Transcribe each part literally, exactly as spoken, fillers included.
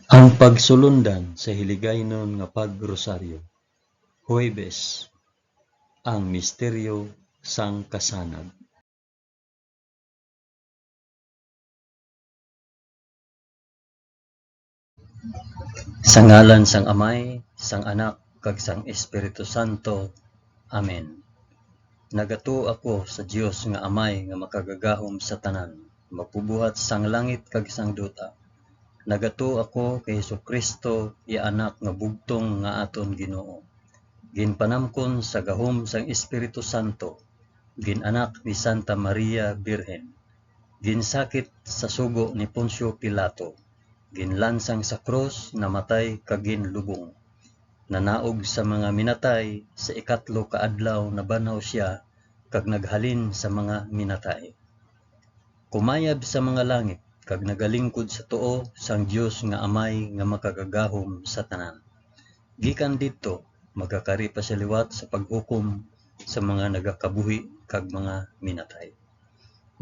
Ang pagsulundan sa Hiligaynon nga Pag-Rosaryo. Huwebes, ang misteryo sang kasanag. Sa ngalan sang Amay, sang Anak, kag sang Espiritu Santo. Amen. Nagatuo ako sa Dios nga Amay nga makagagahom sa tanan, magbubuhat sang langit kag sang duta. Nagatuo ako kay Jesu-Cristo, iya Anak nga bugtong nga aton Ginoo. Ginpanamkon sa gahom sang Espiritu Santo, gin-anak ni Santa Maria Birhen. Ginsakit sa sugo ni Poncio Pilato, ginlansang sa krus, namatay kag ginlubong. Nanaog sa mga minatay, sa ikatlo ka adlaw nabanhaw sia kag naghalin sa mga minatay. Kumayab sa mga langit kag nagalingkod sa tuo sang Dios nga Amay nga makagagahom sa tanan. Gikan didto, magakari pa sia liwat sa paghukom sa mga nagakabuhi kag mga minatay.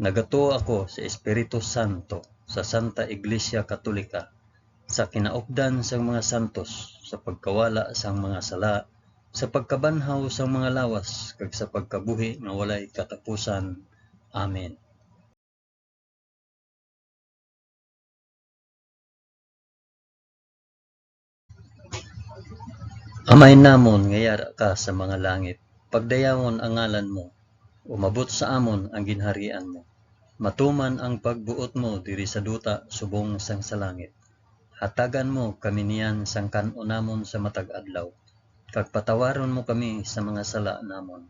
Nagatuo ako sa Espiritu Santo, sa Santa Iglesia Katolika, sa kinaupdan sang mga santos, sa pagkawala sang mga sala, sa pagkabanhaw sang mga lawas, kag sa pagkabuhi nga walay katapusan. Amen. Amay namon nga yara ka sa mga langit, pagdayawon ang ngalan mo, umabot sa amon ang ginharian mo. Matuman ang pagbuot mo diri sa duta subong sang sa langit. Hatagan mo kami niyan sang kan-on namon sa matag adlaw, kag patawaron mo kami sa mga sala namon,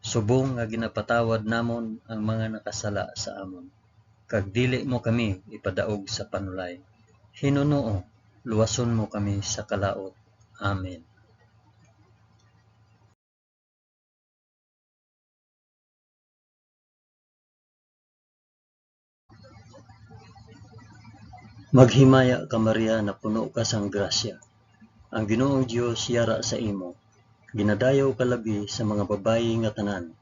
subong nga ginapatawad namon ang mga nakasala sa amon, kag dili mo kami ipadaog sa panulay. Hinunoo, luwason mo kami sa kalaut. Amen. Maghimaya ka, Maria, napuno ka sang grasya. Ang Ginoong Dios yara sa imo. Ginadayaw ka labi sa mga babayi nga tanan,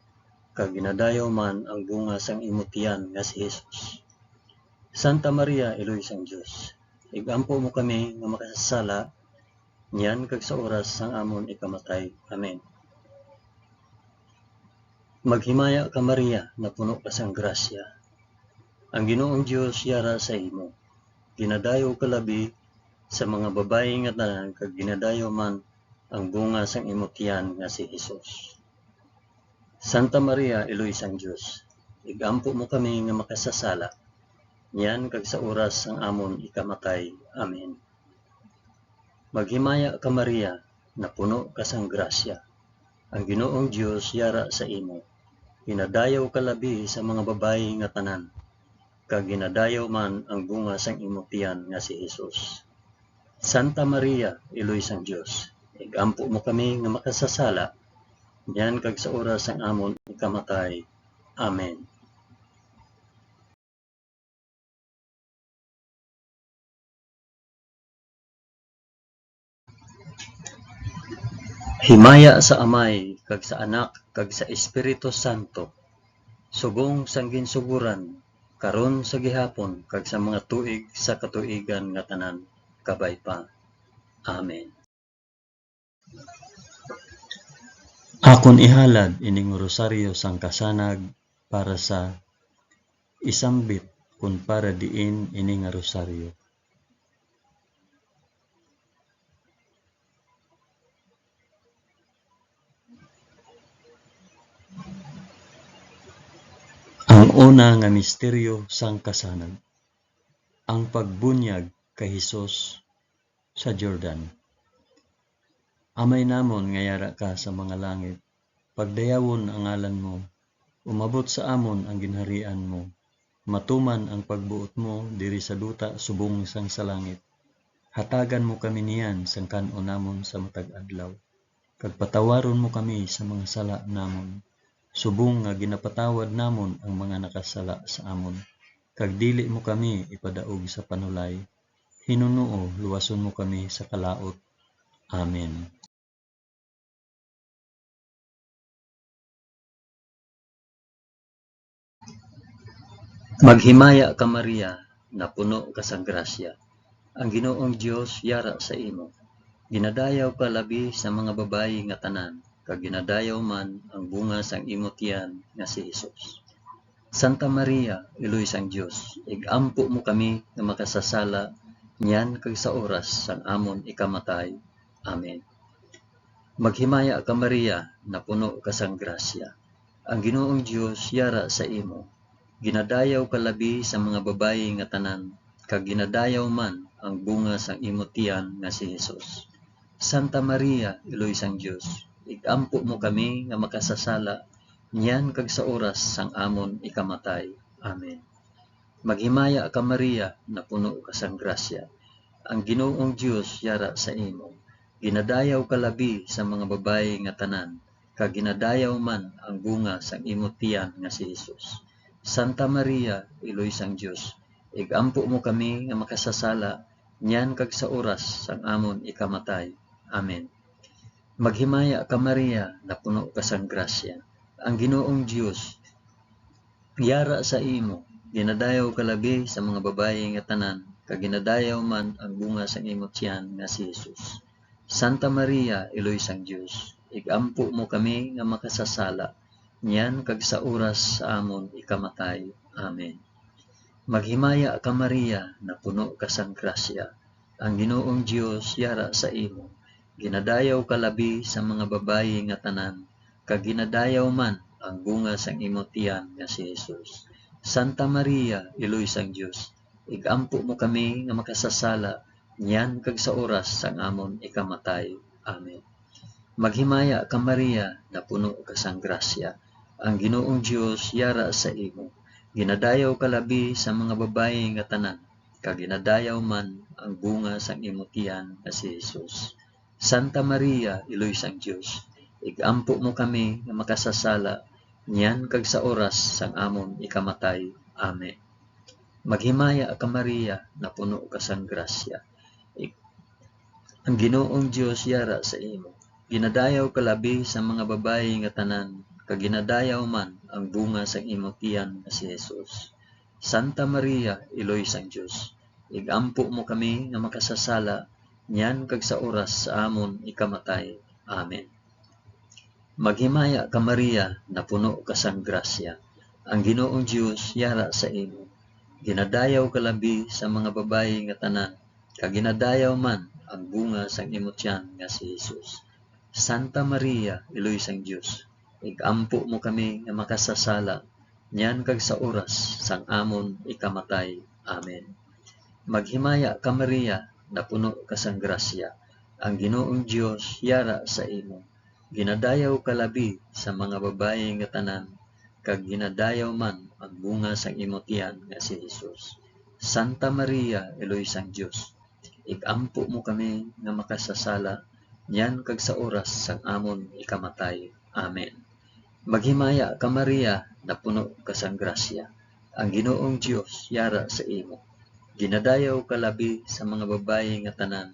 kag ginadayaw man ang bunga sang imo tiyan nga si Jesus. Santa Maria, Iloy sang Dios, ig-ampo mo kami nga makasasala, niyan kag sa oras sang amon ikamatay. Amen. Maghimaya ka, Maria, napuno ka sang grasya. Ang Ginoong Dios yara sa imo. Ginadayaw ka labi sa mga babayi nga tanan, kag ginadayaw man ang bunga sang imo tiyan nga si Jesus. Santa Maria, Iloy sang Dios, ig-ampo mo kami nga makasasala, niyan kag sa oras sang amon ikamatay. Amen. Maghimaya ka, Maria, napuno ka sang grasya. Ang Ginoong Dios yara sa imo. Ginadayaw ka labi sa mga babayi nga tanan, kag ginadayaw man ang bunga sang imo tiyan nga si Jesus. Santa Maria, Iloy sang Dios, ig-ampo mo kami nga makasasala, niyan kag sa oras sang amon ikamatay. Amen. Himaya sa Amay, kag sa Anak, kag sa Espiritu Santo, subong sang ginsugoran, karon, sa gihapon, kag sa mga tuig sa katuigan nga tanan, kabay pa. Amen. Akon ihalad ining rosaryo sang kasanag para sa isambit kon para diin ini nga rosaryo. Ang una nga misteryo sang kasanag, ang pagbunyag kay Jesus sa Jordan. Amay namon nga yara ka sa mga langit, pagdayawon ang ngalan mo, umabot sa amon ang ginharian mo, matuman ang pagbuot mo diri sa duta subong sang sa langit. Hatagan mo kami niyan sang kan-on namon sa matag adlaw, kag patawaron mo kami sa mga sala namon, subong nga ginapatawad namon ang mga nakasala sa amon, kag dili mo kami ipadaog sa panulay. Hinunoo, luwason mo kami sa kalaut. Amen. Maghimaya ka, Maria, napuno ka sang grasya. Ang Ginoong Dios yara sa imo. Ginadayaw ka labi sa mga babayi nga tanan, kag ginadayaw man ang bunga sang imo tiyan nga si Jesus. Santa Maria, Iloy sang Dios, ig-ampo mo kami nga makasasala niyan kag sa oras sang amon ikamatay. Amen. Maghimaya ka, Maria, napuno ka sang grasya. Ang Ginoong Dios yara sa imo. Ginadayaw ka labi sa mga babayi nga tanan, kag ginadayaw man ang bunga sang imo tiyan nga si Jesus. Santa Maria, Iloy sang Dios, ig-ampo mo kami nga makasasala niyan kag sa oras sang amon ikamatay. Amen. Maghimaya ka, Maria, napuno ka sang grasya. Ang Ginoong Dios yara sa imo. Ginadayaw ka labi sa mga babayi nga tanan, kag ginadayaw man ang bunga sang imo tiyan nga si Jesus. Santa Maria, Iloy sang Dios, ig-ampo mo kami nga makasasala niyan kag sa oras sang amon ikamatay. Amen. Maghimaya ka, Maria, napuno ka sang grasya. Ang Ginoong Dios yara sa imo. Ginadayaw ka labi sa mga babayi nga tanan, kag ginadayaw man ang bunga sang imo tiyan nga si Jesus. Santa Maria, Iloy sang Dios, ig-ampo mo kami nga makasasala niyan kag sa oras sa amon ikamatay. Amen. Maghimaya ka, Maria, napuno ka sang grasya. Ang Ginoong Dios yara sa imo. Ginadayaw ka labi sa mga babayi nga tanan, kag ginadayaw man ang bunga sang imo tiyan nga si Jesus. Santa Maria, Iloy sang Dios, ig-ampo mo kami nga makasasala niyan kag sa oras sang amon ikamatay. Amen. Maghimaya ka, Maria, napuno ka sang grasya. Ang Ginoong Dios yara sa imo. Ginadayaw ka labi sa mga babayi nga tanan, kag ginadayaw man ang bunga sang imo tiyan nga si Jesus. Santa Maria, Iloy sang Dios, ig-ampo mo kami nga makasasala niyan kag sa oras sang amon ikamatay. Amen. Maghimaya ka, Maria, napuno ka sang grasya. Ig-, ang Ginoong Dios yara sa imo. Ginadayaw ka labi sa mga babayi nga tanan, kag ginadayaw man ang bunga sang imo tiyan nga si Jesus. Santa Maria, Iloy sang Dios, ig-ampo mo kami nga makasasala niyan kag sa oras sa amon ikamatay. Amen. Maghimaya ka, Maria, napuno ka sang grasya. Ang Ginoong Dios yara sa imo. Ginadayaw ka labi sa mga babayi nga tanan, kag ginadayaw man ang bunga sang imo tiyan nga si Jesus. Santa Maria, Iloy sang Dios, ig-ampo mo kami nga makasasala niyan kag sa oras sang amon ikamatay. Amen. Maghimaya ka, Maria, napuno ka sang grasya. Ang Ginoong Dios yara sa imo. Ginadayaw ka labi sa mga babayi nga tanan, kag ginadayaw man ang bunga sang imo tiyan nga si Jesus. Santa Maria, Iloy sang Dios, ig-ampo mo kami nga makasasala niyan kag sa oras sang amon ikamatay. Amen. Maghimaya ka, Maria, napuno ka sang grasya. Ang Ginoong Dios yara sa imo. Ginadayaw ka labi sa mga babayi nga tanan,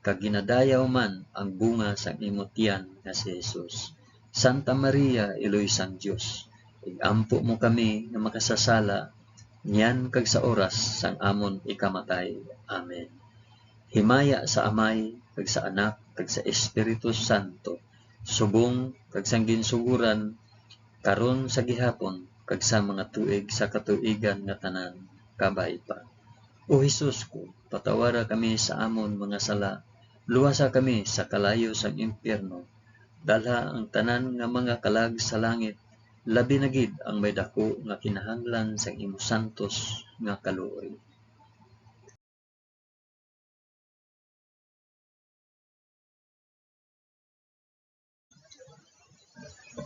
kag ginadayaw man ang bunga sang imo tiyan nga si Jesus. Santa Maria, Iloy sang Dios, ig-ampo mo kami nga makasasala niyan kag sa oras sang amon ikamatay. Amen. Himaya sa Amay, kag sa Anak, kag sa Espiritu Santo, subong kag sang ginsugoran, karon, sa gihapon, kag sa mga tuig sa katuigan nga tanan. Kabay pa. O Jesus ko, patawara kami sa amon mga sala, luwasa kami sa kalayo sang impyerno, dalha ang tanan nga mga kalag sa langit, labi na gid ang may daku nga kinahanglan sang imo santos nga kaluoy.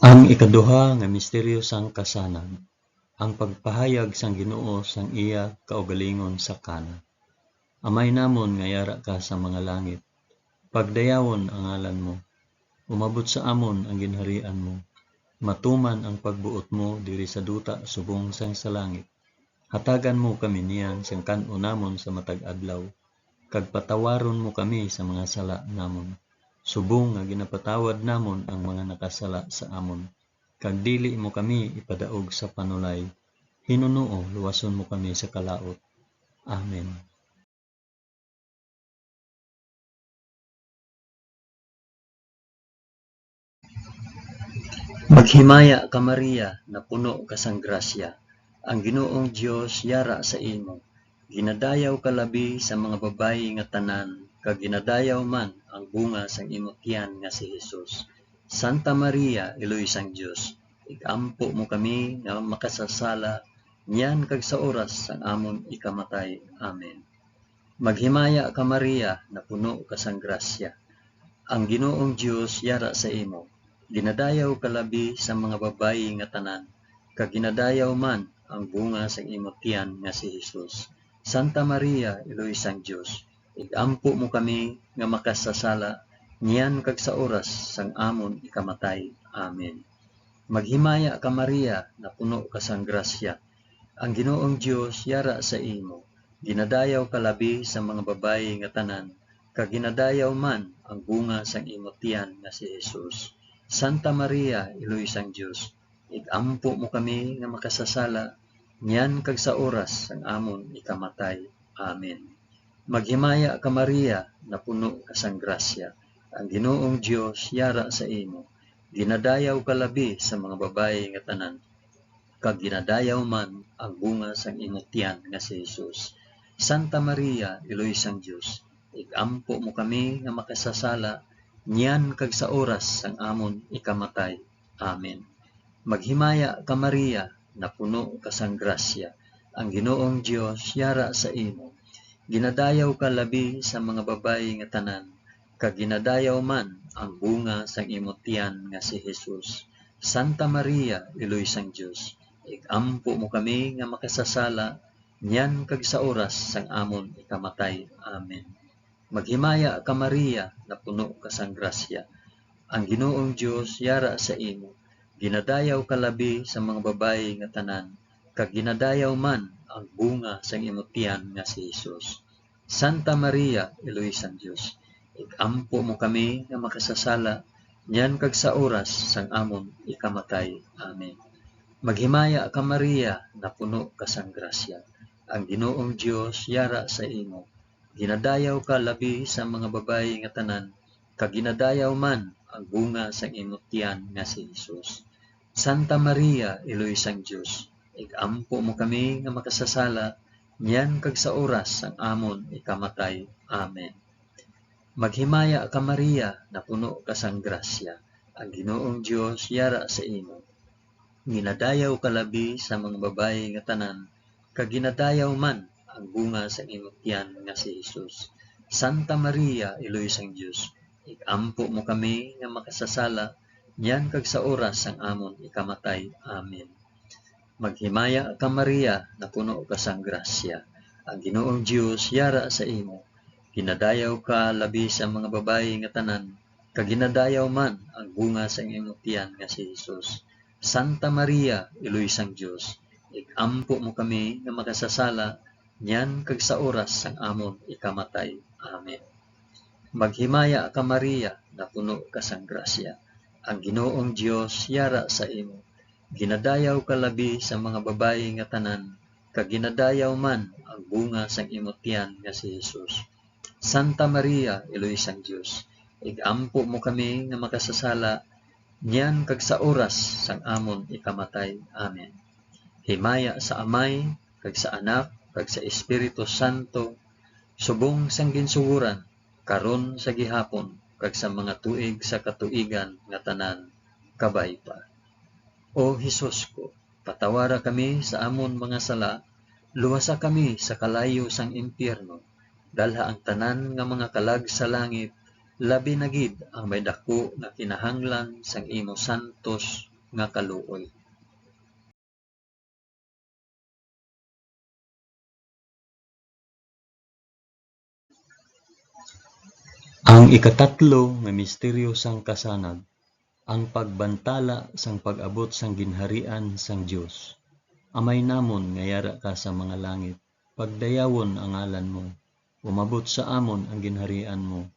Ang ikaduha nga misteryo sang kasanag, ang pagpahayag sang Ginoo sang iya kaugalingon sa Cana. Amay namon nga yara ka sa mga langit, pagdayawon ang ngalan mo. Umabot sa amon ang ginharian mo. Matuman ang pagbuot mo diri sa duta subong sang sa langit. Hatagan mo kami niyan sang kan-o namon sa matag adlaw, kag patawaron mo kami sa mga sala namon, subong nga ginapatawad namon ang mga nakasala sa amon, kag dili mo kami ipadaog sa panulay. Hinunoo, luwason mo kami sa kalaut. Amen. Maghimaya ka, Maria, napuno ka sang grasya, ang Ginoong Dios yara sa imo. Ginadayaw ka labi sa mga babayi nga tanan, kag ginadayaw man ang bunga sang imo tiyan nga si Jesus. Santa Maria, Iloy sang Dios, ig-ampo mo kami nga makasasala, niyan kag sa oras sang amon ikamatay. Amen. Maghimaya ka, Maria, napuno ka sang grasya. Ang Ginoong Dios yara sa imo. Ginadayaw ka labi sa mga babayi nga tanan, kag ginadayaw man ang bunga sang imo tiyan nga si Jesus. Santa Maria, Iloy sang Dios, ig-ampo mo kami nga makasasala, niyan kag sa oras sang amon ikamatay. Amen. Maghimaya ka, Maria, napuno ka sang grasya. Ang Ginoong Dios yara sa imo. Ginadayaw ka labi sa mga babayi nga tanan, kag ginadayaw man ang bunga sang imo tiyan nga si Jesus. Santa Maria, Iloy sang Dios, ig-ampo mo kami nga makasasala, niyan kag sa oras sang amon ikamatay. Amen. Maghimaya ka, Maria, napuno ka sang grasya. Ang Ginoong Dios yara sa imo. Ginadayaw ka labi sa mga babayi nga tanan, kag ginadayaw man ang bunga sang imo tiyan nga si Jesus. Santa Maria, Iloy sang Dios, ig-ampo mo kami nga makasasala, niyan kag sa oras sang amon ikamatay. Amen. Maghimaya ka, Maria, napuno ka sang grasya, ang Ginoong Dios yara sa imo. Ginadayaw ka labi sa mga babayi nga tanan, kag ginadayaw man ang bunga sang imo tiyan nga si Jesus. Santa Maria, Iloy sang Dios, ig-ampo mo kami nga makasasala, niyan kag sa oras sang amon ikamatay. Amen. Maghimaya ka, Maria, napuno ka sang grasya. Ang Ginoong Dios yara sa imo. Ginadayaw ka labi sa mga babayi nga tanan, kag ginadayaw man ang bunga sang imo tiyan nga si Jesus. Santa Maria, Iloy sang Dios, ig-ampo mo kami nga makasasala, niyan kag sa oras sang amon ikamatay. Amen. Maghimaya ka, Maria, napuno ka sang grasya. Ang Ginoong Dios yara sa imo. Ginadayaw ka labi sa mga babayi nga tanan, kag ginadayaw man ang bunga sang imo tiyan nga si Jesus. Santa Maria, Iloy sang Dios, ig-ampo mo kami nga makasasala, niyan kag sa oras sang amon ikamatay. Amen. Maghimaya ka, Maria, napuno ka sang grasya, ang Ginoong Dios yara sa imo. Ginadayaw ka labi sa mga babayi nga tanan, kag ginadayaw man ang bunga sang imo tiyan nga si Jesus. Santa Maria, Iloy sang Dios, ig-ampo mo kami nga makasasala, niyan kag sa oras sang amon ikamatay. Amen. Maghimaya ka, Maria, napuno ka sang grasya. Ang Ginoong Dios yara sa imo. Ginadayaw ka labi sa mga babayi nga tanan, kag ginadayaw man ang bunga sang imo tiyan nga si Jesus. Santa Maria, Iloy sang Dios, ig-ampo mo kami nga makasasala, niyan kag sa oras sang amon ikamatay. Amen. Maghimaya ka, Maria, napuno ka sang grasya. Ang Ginoong Dios yara sa imo. Ginadayaw ka labi sa mga babayi nga tanan, kag ginadayaw man ang bunga sang imo tiyan nga si Jesus. Santa Maria, Iloy sang Dios, ig-ampo mo kami nga makasasala, niyan kag sa oras sang amon ikamatay. Amen. Himaya sa Amay, kag sa Anak, kag sa Espiritu Santo, subong sang ginsugoran, karon, sa gihapon, kag sa mga tuig sa katuigan nga tanan. Kabay pa. O Jesus ko, patawara kami sa amon mga sala, luwasa kami sa kalayo sang impyerno, dalha ang tanan nga mga kalag sa langit, labi na gid ang may daku nga kinahanglan sang imo santos nga kaluoy. Ang ikatatlo nga misteryo sang kasanag, ang pagbantala sang pag-abot sang ginharian sang Dios. Amay namon nga yara ka sa mga langit, pagdayawon ang ngalan mo. Umabot sa amon ang ginharian mo.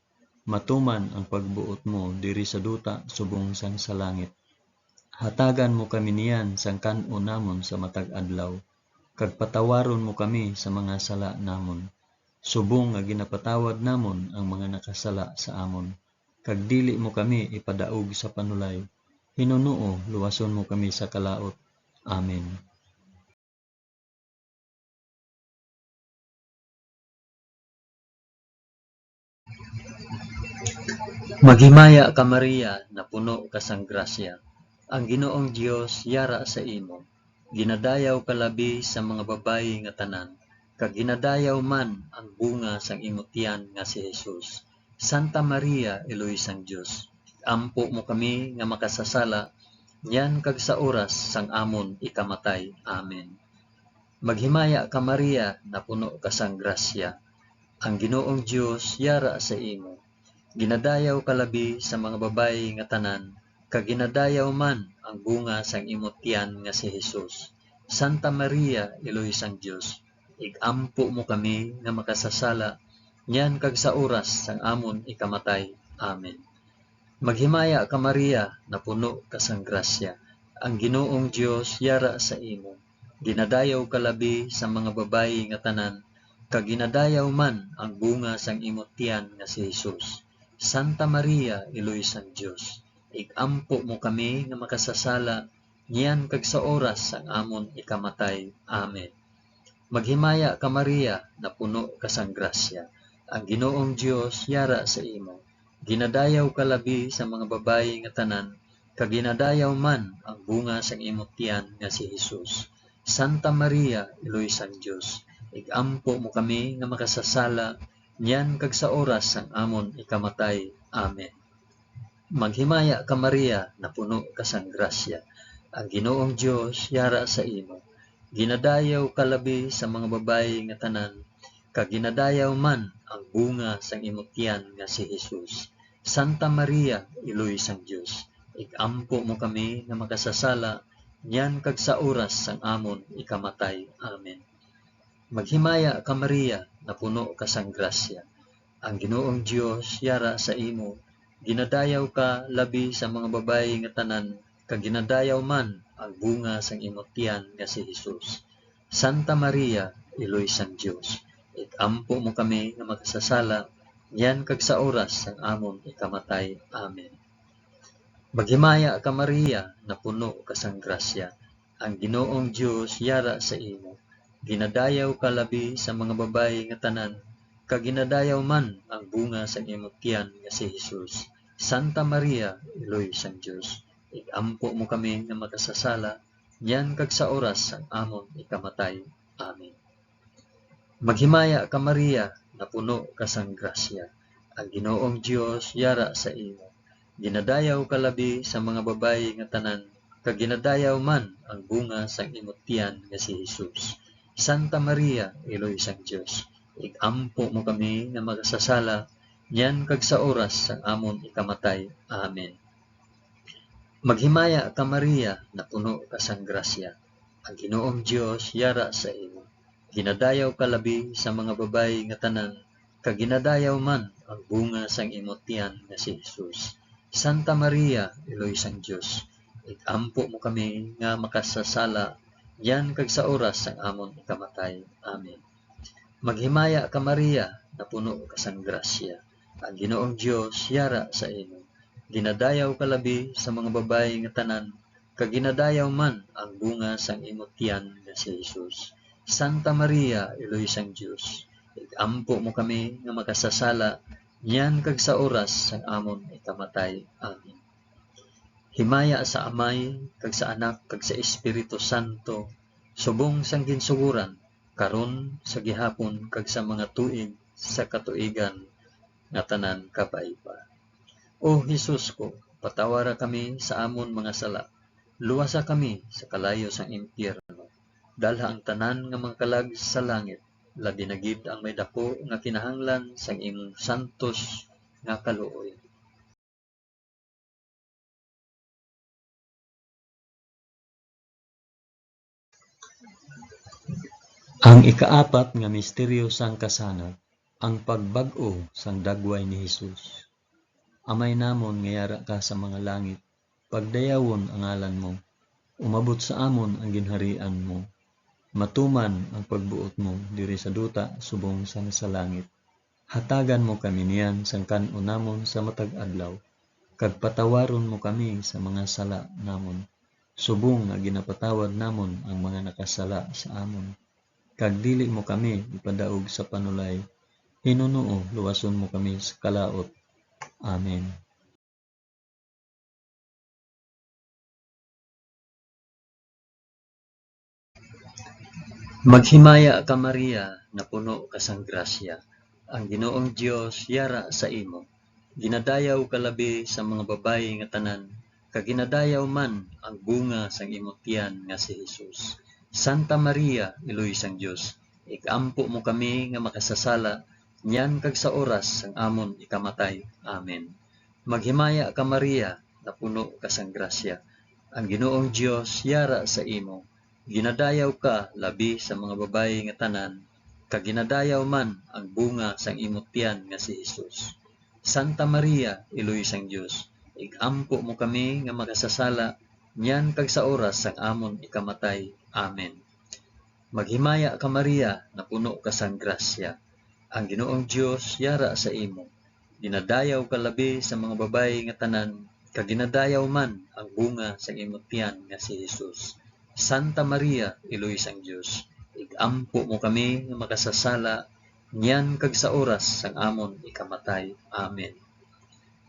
Matuman ang pagbuot mo diri sa duta subong sang sa langit. Hatagan mo kami niyan sang kan-on namon sa matag adlaw, kag patawaron mo kami sa mga sala namon, subong nga ginapatawad namon ang mga nakasala sa amon, kag dili mo kami ipadaog sa panulay, Hinunoo, luwason mo kami sa kalaut. Amen. Maghimaya ka, Maria, napuno ka sang grasya. Ang Ginoong Dios yara sa imo. Ginadayaw ka labi sa mga babayi nga tanan, kag ginadayaw man ang bunga sang imo tiyan nga si Jesus. Santa Maria, Iloy sang Dios, ampo mo kami nga makasasala niyan kag sa oras sang amon ikamatay. Amen. Maghimaya ka, Maria, napuno ka sang grasya. Ang Ginoong Dios yara sa imo. Ginadayaw ka labi sa mga babayi nga tanan, kag ginadayaw man ang bunga sang imo tiyan nga si Jesus. Santa Maria, Iloy sang Dios, ig-ampo mo kami nga makasasala niyan kag sa oras sang amon ikamatay. Amen. Maghimaya ka, Maria, napuno ka sang grasya. Ang Ginoong Dios yara sa imo. Ginadayaw ka labi sa mga babayi nga tanan, kag ginadayaw man ang bunga sang imo tiyan nga si Jesus. Santa Maria, Iloy sang Dios, ig-ampo mo kami nga makasasala niyan kag sa oras sang amon ikamatay. Amen. Maghimaya ka, Maria, napuno ka sang grasya. Ang Ginoong Dios yara sa imo. Ginadayaw ka labi sa mga babayi nga tanan, kag ginadayaw man ang bunga sang imo tiyan nga si Jesus. Santa Maria, Iloy sang Dios, ig-ampo mo kami nga makasasala niyan kag sa oras sang amon ikamatay. Amen. Maghimaya ka, Maria, napuno ka sang grasya. Ang Ginoong Dios yara sa imo. Ginadayaw ka labi sa mga babayi nga tanan, kag ginadayaw man ang bunga sang imo tiyan nga si Jesus. Santa Maria, Iloy sang Dios, ig-ampo mo kami nga makasasala niyan kag sa oras sang amon ikamatay. Amen. Maghimaya ka, Maria, napuno ka sang grasya. Ang Ginoong Dios yara sa imo. Ginadayaw ka labi sa mga babayi nga tanan, kag ginadayaw man ang bunga sang imo tiyan nga si Jesus. Santa Maria, Iloy sang Dios, ig-ampo mo kami nga makasasala niyan kag sa oras sang amon ikamatay. Amen. Maghimaya ka, Maria, napuno ka sang grasya. Ang Ginoong Dios yara sa imo. Ginadayaw ka labi sa mga babayi nga tanan, kag ginadayaw man ang bunga sang imo tiyan nga si Jesus. Santa Maria, Iloy sang Dios, ig-ampo mo kami nga makasasala, niyan kag sa oras sang amon ikamatay. Amen. Maghimaya ka, Maria, napuno ka sang grasya. Ang Ginoong Dios yara sa imo. Ginadayaw ka labi sa mga babayi nga tanan, kag ginadayaw man ang bunga sang imo tiyan nga si Jesus. Santa Maria, Iloy sang Dios, ig-ampo mo kami nga makasasala, niyan kag sa oras sang amon ikamatay. Amen. Maghimaya ka, Maria, napuno ka sang grasya. Ang Ginoong Dios yara sa imo. Ginadayaw ka labi sa mga babayi nga tanan, kag ginadayaw man ang bunga sang imo tiyan nga si Jesus. Santa Maria, Iloy sang Dios, ig-ampo mo kami nga makasasala, niyan kag sa oras sang amon ikamatay. Amen. Maghimaya ka, Maria, napuno ka sang grasya. Ang Ginoong Dios yara sa imo. Ginadayaw ka labi sa mga babayi nga tanan, kag ginadayaw man ang bunga sang imo tiyan nga si Jesus. Santa Maria, Iloy sang Dios, ig-ampo mo kami nga makasasala, niyan kag sa oras sang amon ikamatay. Amen. Himaya sa Amay, kag sa Anak, kag sa Espiritu Santo, subong sang ginsugoran, karon, sa gihapon, kag sa mga tuig sa katuigan nga tanan. Kabay pa. O Jesus ko, patawara kami sa amon mga sala, luwasa kami sa kalayo sang impyerno, dalha ang tanan nga mga kalag sa langit, labi na gid ang may daku nga kinahanglan sang imong santos nga kaluoy. Ang ikaapat nga misteryo sang kasanag, ang pagbag-o sang dagway ni Jesus. Amay namon nga yara ka sa mga langit, pagdayawon ang ngalan mo. Umabot sa amon ang ginharian mo. Matuman ang pagbuot mo diri sa duta subong sang sa langit. Hatagan mo kami niyan sang kan-on namon sa matag adlaw. kag patawaron mo kami sa mga sala namon, subong nga ginapatawad namon ang mga nakasala sa amon. Kag dili mo kami ipadaog sa panulay, hinunoo luwason mo kami sa kalaut. Amen. Maghimaya ka, Maria, napuno ka sang grasya. Ang Ginoong Dios yara sa imo. Ginadayaw ka labi sa mga babayi nga tanan, kag ginadayaw man ang bunga sang imo tiyan nga si Jesus. Santa Maria, Iloy sang Dios, ig-ampo mo kami nga makasasala niyan kag sa oras sang amon ikamatay. Amen. Maghimaya ka, Maria, napuno ka sang grasya. Ang Ginoong Dios yara sa imo. Ginadayaw ka labi sa mga babayi nga tanan, kag ginadayaw man ang bunga sang imo tiyan nga si Jesus. Santa Maria, Iloy sang Dios, ig-ampo mo kami nga makasasala niyan kag sa oras sang amon ikamatay. Amen. Maghimaya ka, Maria, napuno ka sang grasya. Ang Ginoong Dios yara sa imo. Ginadayaw ka labi sa mga babayi nga tanan, kag ginadayaw man ang bunga sang imo tiyan nga si Jesus. Santa Maria, Iloy sang Dios, ig-ampo mo kami nga makasasala niyan kag sa oras sang amon ikamatay. Amen.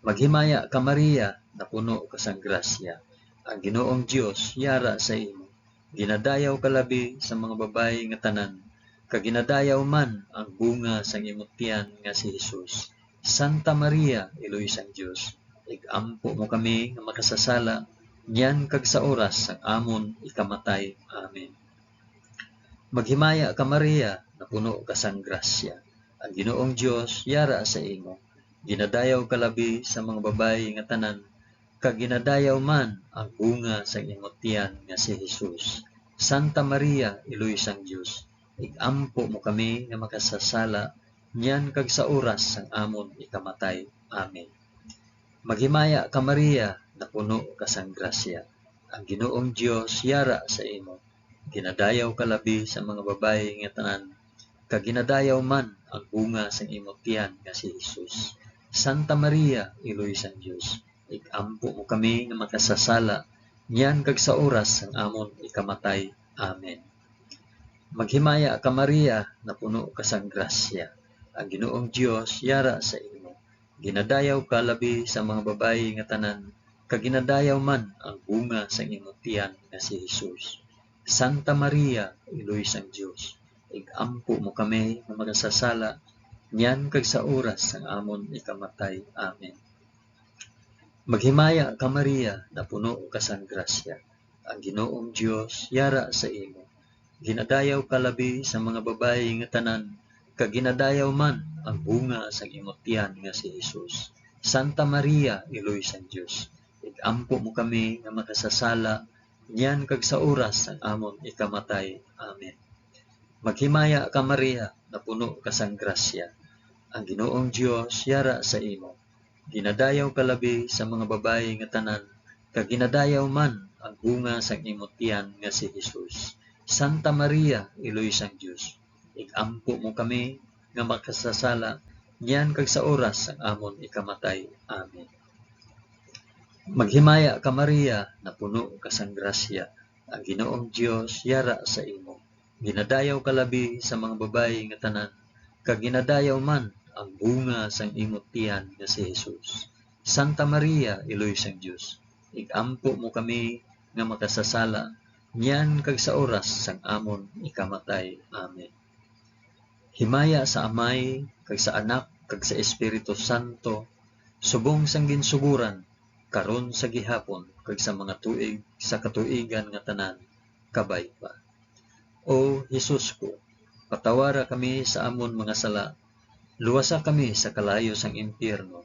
Maghimaya ka, Maria, napuno ka sang grasya. Ang Ginoong Dios yara sa imo. Ginadayaw ka labi sa mga babayi nga tanan, kag ginadayaw man ang bunga sang imo tiyan nga si Jesus. Santa Maria, Iloy sang Dios, ig-ampo mo kami nga makasasala niyan kag sa oras sang amon ikamatay. Amen. Maghimaya ka, Maria, napuno ka sang grasya. Ang Ginoong Dios yara sa imo. Ginadayaw ka labi sa mga babayi nga tanan, kag ginadayaw man ang bunga sang imo tiyan nga si Jesus. Santa Maria, Iloy sang Dios, ig-ampo mo kami nga makasasala niyan kag sa oras sang amon ikamatay. Amen. Maghimaya ka, Maria, napuno ka sang grasya. Ang Ginoong Dios yara sa imo. Ginadayaw ka labi sa mga babayi nga tanan, kag ginadayaw man ang bunga sang imo tiyan nga si Jesus. Santa Maria, Iloy sang Dios, ig-ampo mo kami nga makasasala niyan kag sa oras sang amon ikamatay. Amen. Maghimaya ka, Maria, napuno ka sang grasya. Ang Ginoong Dios yara sa imo. Ginadayaw ka labi sa mga babayi nga tanan, kag ginadayaw man ang bunga sang imo tiyan nga si Jesus. Santa Maria, Iloy sang Dios, ig-ampo mo kami nga makasasala niyan kag sa oras sang amon ikamatay. Amen. Maghimaya ka, Maria, napuno ka sang grasya. Ang Ginoong Dios yara sa imo. Ginadayaw ka labi sa mga babayi nga tanan, kag ginadayaw man ang bunga sang imo tiyan nga si Jesus. Santa Maria, Iloy sang Dios, ig-ampo mo kami nga makasasala niyan kag sa oras sang amon ikamatay. Amen. Maghimaya ka, Maria, napuno ka sang grasya. Ang Ginoong Dios yara sa imo. Ginadayaw ka labi sa mga babayi nga tanan, kag ginadayaw man ang bunga sang imo tiyan nga si Jesus. Santa Maria, Iloy sang Dios, ig-ampo mo kami nga makasasala niyan kag sa oras sang amon ikamatay. Amen. Maghimaya ka, Maria, napuno ka sang grasya. Ang Ginoong Dios yara sa imo. Ginadayaw ka labi sa mga babayi nga tanan, kag ginadayaw man ang bunga sang imo tiyan nga si Jesus. Santa Maria, Iloy sang Dios, ig-ampo mo kami nga makasasala niyan kag sa oras sang amon ikamatay. Amen. Himaya sa Amay, kag sa Anak, kag sa Espiritu Santo, subong sang ginsugoran, karon, sa gihapon, kag sa mga tuig sa katuigan nga tanan. Kabay pa. O Jesus ko, patawara kami sa amon mga sala, luwasa kami sa kalayo sang impyerno,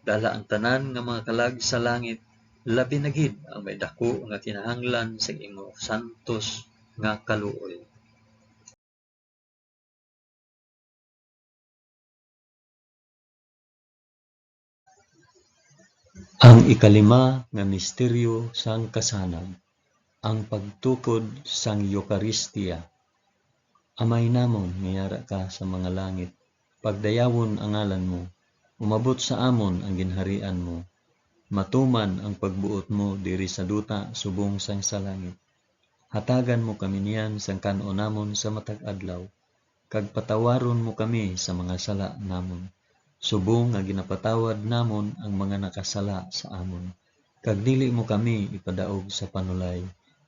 dala ang tanan nga mga kalag sa langit, labi na gid ang may daku nga kinahanglan sang imo santos nga kaluoy. Ang ikalima nga misteryo sang kasanag, ang pagtukod sang Eukaristia. Amay namon nga yara ka sa mga langit, pagdayawon ang ngalan mo, umabot sa amon ang ginharian mo, matuman ang pagbuot mo diri sa duta subong sang sa langit. Hatagan mo kami niyan sang kan-on namon sa matag adlaw, kag patawaron mo kami sa mga sala namon, subong nga ginapatawad namon ang mga nakasala sa amon, kag dili mo kami ipadaog sa panulay,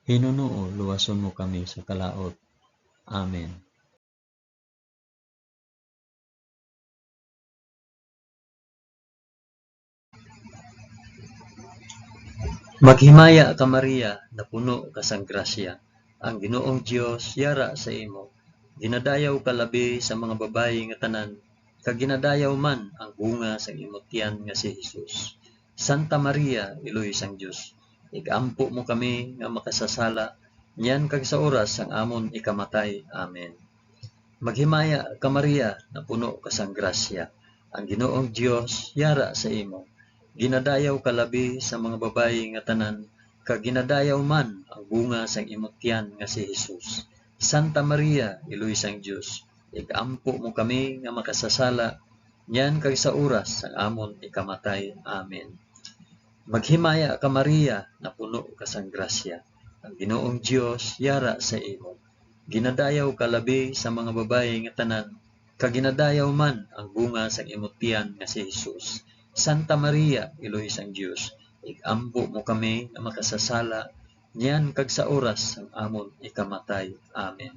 hinunoo luwason mo kami sa kalaut. Amen. Maghimaya ka, Maria, napuno ka sang grasya, ang Ginoong Dios yara sa imo. Ginadayaw ka labi sa mga babayi nga tanan, kag ginadayaw man ang bunga sang imo tiyan nga si Jesus. Santa Maria, Iloy sang Dios, ig-ampo mo kami nga makasasala, niyan kag sa oras sang amon ikamatay. Amen. Maghimaya ka, Maria, napuno ka sang grasya, ang Ginoong Dios yara sa imo. Ginadayaw ka labi sa mga babayi nga tanan, kag ginadayaw man ang bunga sang imo tiyan nga si Jesus. Santa Maria, Iloy sang Dios, ig-ampo mo kami nga makasasala, niyan kag sa oras sang amon ikamatay. Amen. Maghimaya ka, Maria, napuno ka sang grasya, ang Ginoong Dios yara sa imo. Ginadayaw ka labi sa mga babayi nga tanan, kag ginadayaw man ang bunga sang imo tiyan nga si Jesus. Santa Maria, Iloy sang Dios, ig-ampo mo kami nga makasasala, niyan kag sa oras sang amon ikamatay. Amen.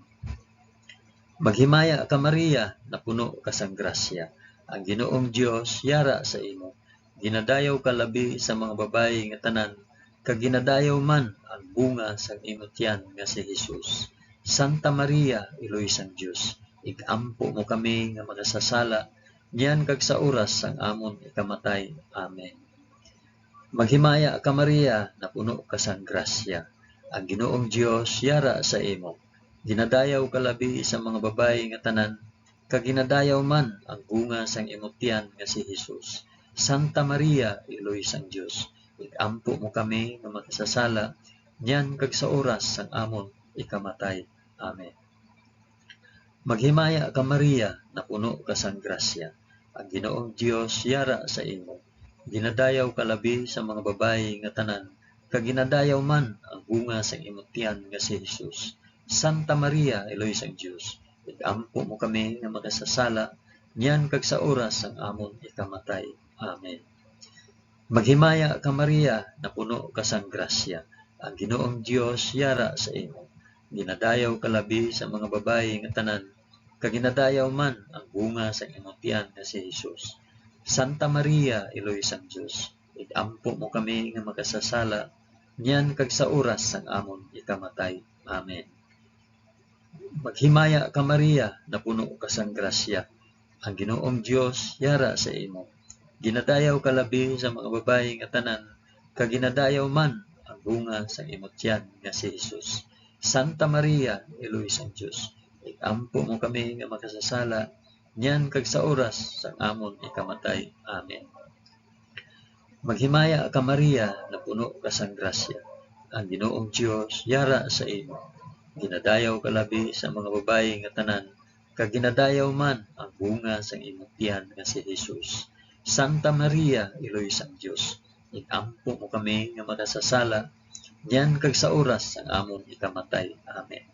Maghimaya ka, Maria, napuno ka sang grasya, ang Ginoong Dios yara sa imo. Ginadayaw ka labi sa mga babayi nga tanan, kag ginadayaw man ang bunga sang imo tiyan nga si Jesus. Santa Maria, Iloy sang Dios, ig-ampo mo kami nga makasasala, niyan kag sa oras sang amon ikamatay. Amen. Maghimaya ka, Maria, napuno ka sang grasya. Ang Ginoong Dios yara sa imo. Ginadayaw ka labi sa mga babayi nga tanan, kag ginadayaw man ang bunga sang imo tiyan nga si Jesus. Santa Maria, Iloy sang Dios, ig-ampo mo kami nga makasasala, niyan kag sa oras sang amon ikamatay. Amen. Maghimaya ka, Maria, napuno ka sang grasya. Ang Ginoong Dios yara sa imo. Ginadayaw ka labi sa mga babayi nga tanan, kag ginadayaw man ang bunga sang imo tiyan nga si Jesus. Santa Maria, Iloy sang Dios, ig-ampo mo kami nga makasasala, niyan kag sa oras sang amon ikamatay. Amen. Maghimaya ka, Maria, napuno ka sang grasya. Ang Ginoong Dios yara sa imo. Ginadayaw ka labi sa mga babayi nga tanan, kag ginadayaw man ang bunga sang imo tiyan nga si Jesus. Santa Maria, Iloy sang Dios, ig-ampo mo kami nga makasasala, niyan kag sa oras sang amon ikamatay. Amen. Maghimaya ka, Maria, napuno ka sang grasya. Ang Ginoong Dios yara sa imo. Ginadayaw ka labi sa mga babayi nga tanan, kag ginadayaw man ang bunga sang imo tiyan nga si Jesus. Santa Maria, Iloy sang Dios, ig-ampo mo kami nga makasasala, niyan kag sa oras sang amon ikamatay. Amen. Maghimaya ka, Maria, napuno ka sang grasya. Ang Ginoong Dios yara sa imo. Ginadayaw ka labi sa mga babayi nga tanan, kag ginadayaw man ang bunga sang imo tiyan nga si Jesus. Santa Maria, Iloy sang Dios, ig-ampo mo kami nga makasasala, niyan kag sa oras sang amon ikamatay. Amen.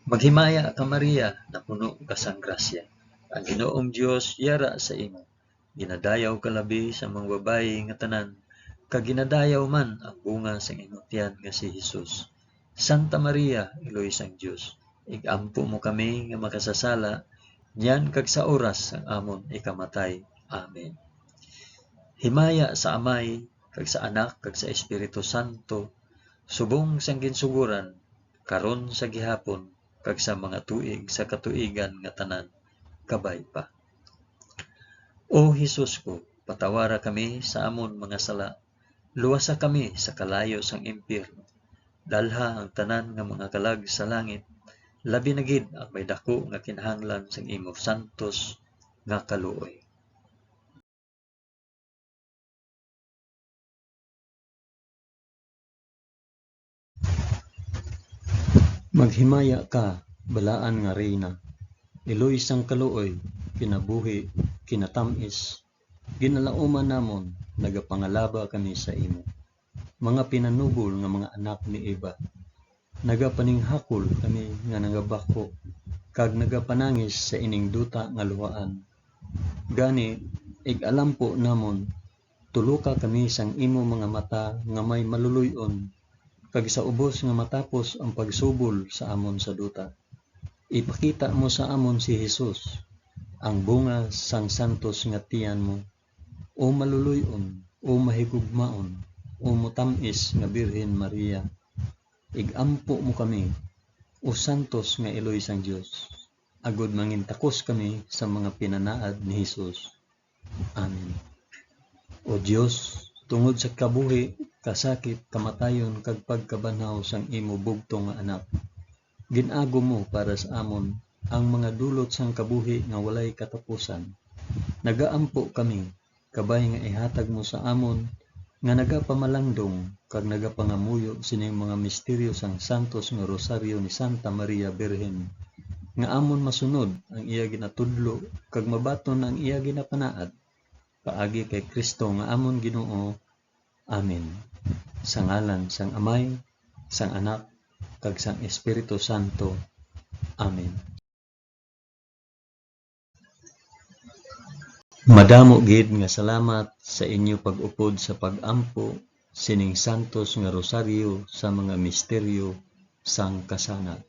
Maghimaya ka, Maria, napuno ka sang grasya. Ang Ginoong Dios yara sa imo. Ginadayaw ka labi sa mga babayi nga tanan, kag ginadayaw man ang bunga sang imo tiyan nga si Jesus. Santa Maria, Iloy sang Dios, ig-ampo mo kami nga makasasala, niyan kag sa oras sang amon ikamatay. Amen. Himaya sa Amay, kag sa Anak, kag sa Espiritu Santo, subong sang ginsugoran, karon, sa gihapon, kag sa mga tuig sa katuigan nga tanan. Kabay pa. O Jesus ko, patawara kami sa amon mga sala, luwasa kami sa kalayo sang impyerno, dalha ang tanan nga mga kalag sa langit, labi na gid ang may daku nga kinahanglan sang imo santos nga kaluoy. Maghimaya ka, balaan nga Reyna, iloy sang kaluoy, kinabuhi, kinatamis, Ginalauman namon, nagapangalaba kami sa imo. Mga pinanubol nga mga anak ni Eva, nagapaninghakol kami nga nagabako, kag nagapanangis sa ining duta nga luhaan. Gani, ig-alampo namon, tuluka kami sang imo mga mata nga may maluloy-on, kag sa ubos nga matapos ang pagsubol sa amon sa duta, ipakita mo sa amon si Jesus, ang bunga sang santos nga tiyan mo. O maluloy-on, o mahigugmaon, o mutam-is nga Birhen Maria, ig-ampo mo kami, o santos nga iloy sang Dios, agod mangintakos kami sa mga pinanaad ni Jesus. Amen. O Dios, tungod sa kabuhi, kasakit, kamatayon, kag pagkabanhaw sang imo bugtong nga Anak, gin-agom mo para sa amon ang mga dulot sang kabuhi nga walay katapusan. Nagaampo kami, kabay nga ihatag mo sa amon nga nagapamalandong kag nagapangamuyo sining mga misteryo sang santos nga Rosaryo ni Santa Maria Birhen, nga amon masunod ang iya ginatudlo kag mabaton ang iya ginapanaad, paagi kay Cristo nga amon Ginoo. Amen. Sa ngalan sang Amay, sang Anak, kag sang Espiritu Santo. Amen. Madamo gid nga salamat sa inyo pag-upod sa pag-ampo sining santos nga rosaryo sa mga misteryo sang kasanag.